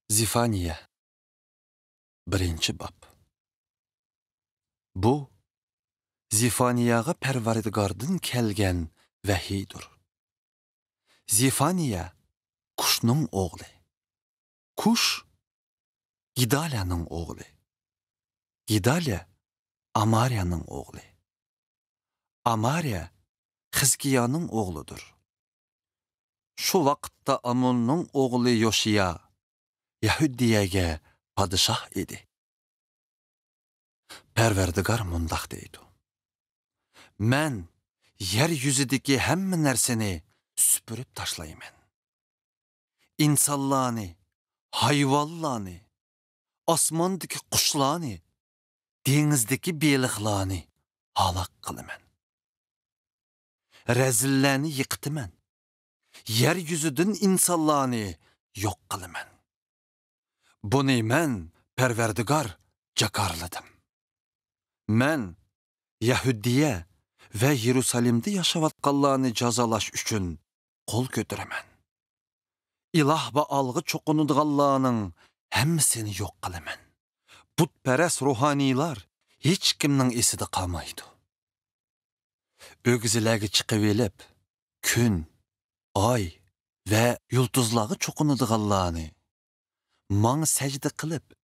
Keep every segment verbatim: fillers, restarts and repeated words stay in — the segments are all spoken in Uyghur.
زېفانىيە. بىرىنچى باب. بۇ زېفانىيەغا پەرۋەردىگاردىن كەلگەن ۋەھىيدۇر. زېفانىيە كۇشنىڭ ئوغلى. كۇش گېدالىيەنىڭ ئوغلى. گېدالىيە ئامارىيەنىڭ ئوغلى. ئامارىيە خىزكىيانىڭ ئوغلىدۇر. شۇ ۋاقىتتا ئاموننىڭ ئوغلى يوشىيا يەھۇدىيەگە پادىشاھ ئىدى. پەرۋەردىگار مۇنداق دەيدۇ: مەن يەر يۈزىدىكى ھەممە نەرسىنى سۈپۈرۈپ تاشلايمەن. ئىنسانلارنى، ھايۋانلارنى، ئاسماندىكى قۇشلارنى، دېڭىزدىكى بېلىقلارنى ھالاك قىلىمەن. رەزىللەرنى يىقىتىمەن. يەر يۈزىدىن ئىنسانلارنى يوق قىلىمەن. بۇنى مەن، پەرۋەردىگار، جاكارلىدىم. مەن يەھۇدىيە ۋە يېرۇسالىمدا ياشاۋاتقانلارنى جازالاش ئۈچۈن قول كۆتۈرىمەن. ئىلاھ بائالغا چوقۇنىدىغانلارنىڭ ھەممىسىنى يوق قىلىمەن. بۇتپەرەس روھانىيلار ھېچكىمنىڭ ئېسىدە قالمايدۇ. ئۆگزىلەرگە چىقىۋېلىپ، كۈن، ئاي ۋە يۇلتۇزلارغا چوقۇنىدىغانلارنى، ماڭا سەجدە قىلىپ،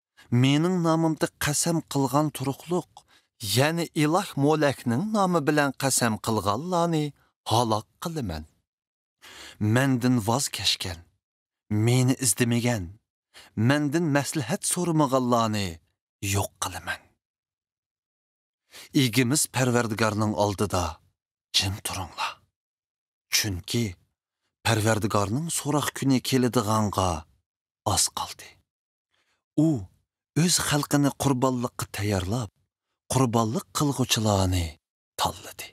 مېنىڭ نامىمدا قەسەم قىلغان تۇرۇقلۇق، يەنى ئىلاھ مولەكنىڭ نامى بىلەن قەسەم قىلغانلارنى ھالاك قىلىمەن. مەندىن ۋاز كەچكەن، مېنى ئىزدىمىگەن، مەندىن مەسلىھەت سورىمىغانلارنى يوق قىلىمەن. ئىگىمىز پەرۋەردىگارنىڭ ئالدىدا جىم تۇرۇڭلار. چۈنكى پەرۋەردىگارنىڭ سوراق كۈنى كېلىدىغانغا ئاز قالدى. ئۇ ئۆز خەلقىنى قۇربانلىققا تەييارلاپ، قۇربانلىق قىلغۇچىلارنى تاللىدى.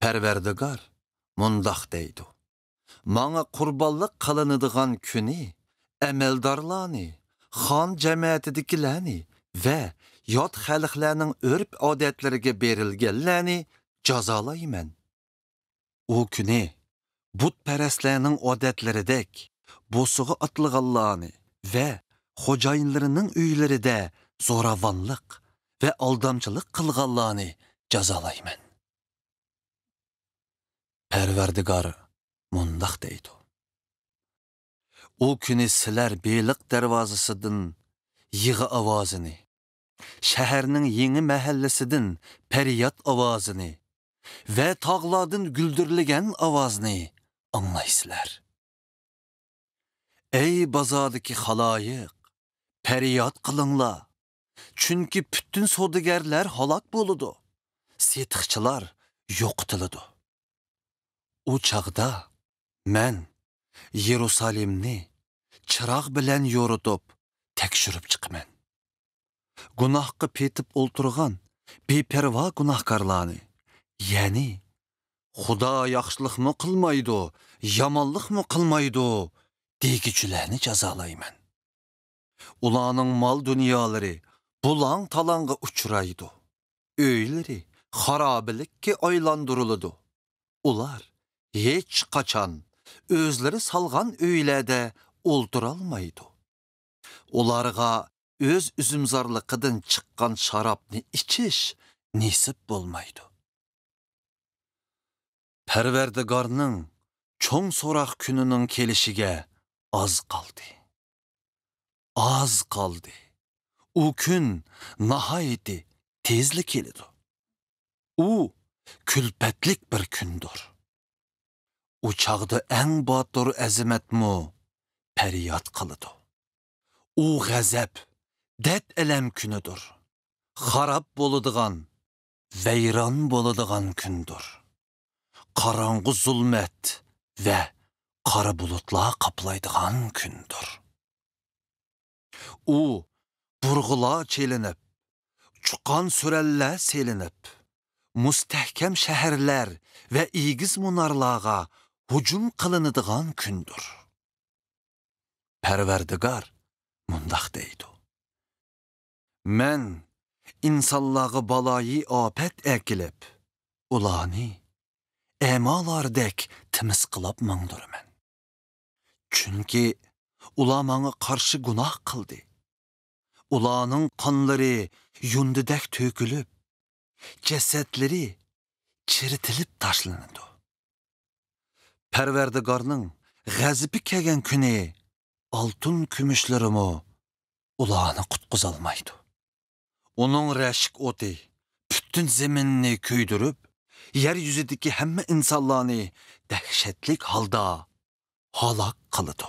پەرۋەردىگار مۇنداق دەيدۇ: ماڭا قۇربانلىق قىلىنىدىغان كۈنى ئەمەلدارلارنى، خان جەمەتىدىكىلەرنى ۋە يات خەلقلەرنىڭ ئۆرپ-ئادەتلىرىگە بېرىلگەنلەرنى جازالايمەن. ئۇ كۈنى بۇتپەرەسلەرنىڭ ئادەتلىرىدەك بوسۇغا ئاتلىغانلارنى ۋە خوجايىنلىرىنىڭ ئۆيلىرىدە زوراۋانلىق ۋە ئالدامچىلىق قىلغانلارنى جازالايمەن. پەرۋەردىگار مۇنداق دەيدۇ: ئۇ كۈنى سىلەر بېلىق دەرۋازىسىدىن يىغا ئاۋازىنى، شەھەرنىڭ يېڭى مەھەللىسىدىن پەرياد ئاۋازىنى ۋە تاغلاردىن گۈلدۈرلىگەن ئاۋازنى ئاڭلايسىلەر. ئەي بازاردىكى خالايىق، پەرياد قىلىڭلار، چۈنكى پۈتۈن سودىگەرلەر ھالاك بولىدۇ، سېتىقچىلار يوقىتىلىدۇ. ئۇ چاغدا مەن يېرۇسالېمنى چىراغ بىلەن يورۇتۇپ تەكشۈرۈپ چىقىمەن. گۇناھقا پېتىپ ئولتۇرغان بىپەرۋا گۇناھكارلارنى، يەنى «خۇدا ياخشىلىقمۇ قىلمايدۇ، يامانلىقمۇ قىلمايدۇ» دېگۈچىلەرنى جازالايمەن. ئۇلارنىڭ مال-دۇنيالىرى بۇلاڭ-تالاڭغا ئۇچرايدۇ. ئۆيلىرى خارابىلىككە ئايلاندۇرۇلىدۇ. ئۇلار ھېچقاچان ئۆزلىرى سالغان ئۆيلەردە ئولتۇرالمايدۇ. ئۇلارغا ئۆز ئۈزۈمزارلىقىدىن چىققان شارابنى ئىچىش نېسىپ بولمايدۇ. پەرۋەردىگارنىڭ چوڭ سوراق كۈنىنىڭ كېلىشىگە ئاز قالدى. ئاز قالدى. ئۇ كۈن ناھايىتى تېزلا كېلىدۇ. ئۇ كۈلپەتلىك بىر كۈندۇر. ئۇ چاغدا ئەڭ باتۇر ئەزىمەتمۇ پەرياد قىلىدۇ. ئۇ غەزەپ، دەرد-ئەلەم كۈنىدۇر. خاراب بولىدىغان، ۋەيران بولىدىغان كۈندۇر. قاراڭغۇ زۇلمەت ۋە قارا بۇلۇتلار قاپلايدىغان كۈندۇر. ئۇ بۇرغىلار چېلىنىپ، چۇقان سۈرەنلەر سېلىنىپ، مۇستەھكەم شەھەرلەر ۋە ئېگىز مۇنارلارغا ھۇجۇم قىلىنىدىغان كۈندۇر. پەرۋەردىگار مۇنداق دەيدۇ: مەن ئىنسانلارغا بالايىئاپەت ئەكېلىپ، ئۇلارنى ئەمالاردەك تىمىسقىلاپ ماڭدۇرىمەن. چۈنكى ئۇلار ماڭا قارشى گۇناھ قىلدى. ئۇلارنىڭ قانلىرى يۇندىدەك تۆكۈلۈپ، جەسەتلىرى چىرىتىلىپ تاشلىنىدۇ. پەرۋەردىگارنىڭ غەزىپى كەلگەن كۈنى ئالتۇن كۈمۈشلىرىمۇ ئۇلارنى قۇتقۇزالمايدۇ. ئۇنىڭ رەشك ئوتى پۈتۈن زېمىننى كۆيدۈرۈپ، يەر يۈزىدىكى ھەممە ئىنسانلارنى دەھشەتلىك ھالدا ھالاك قىلىدۇ.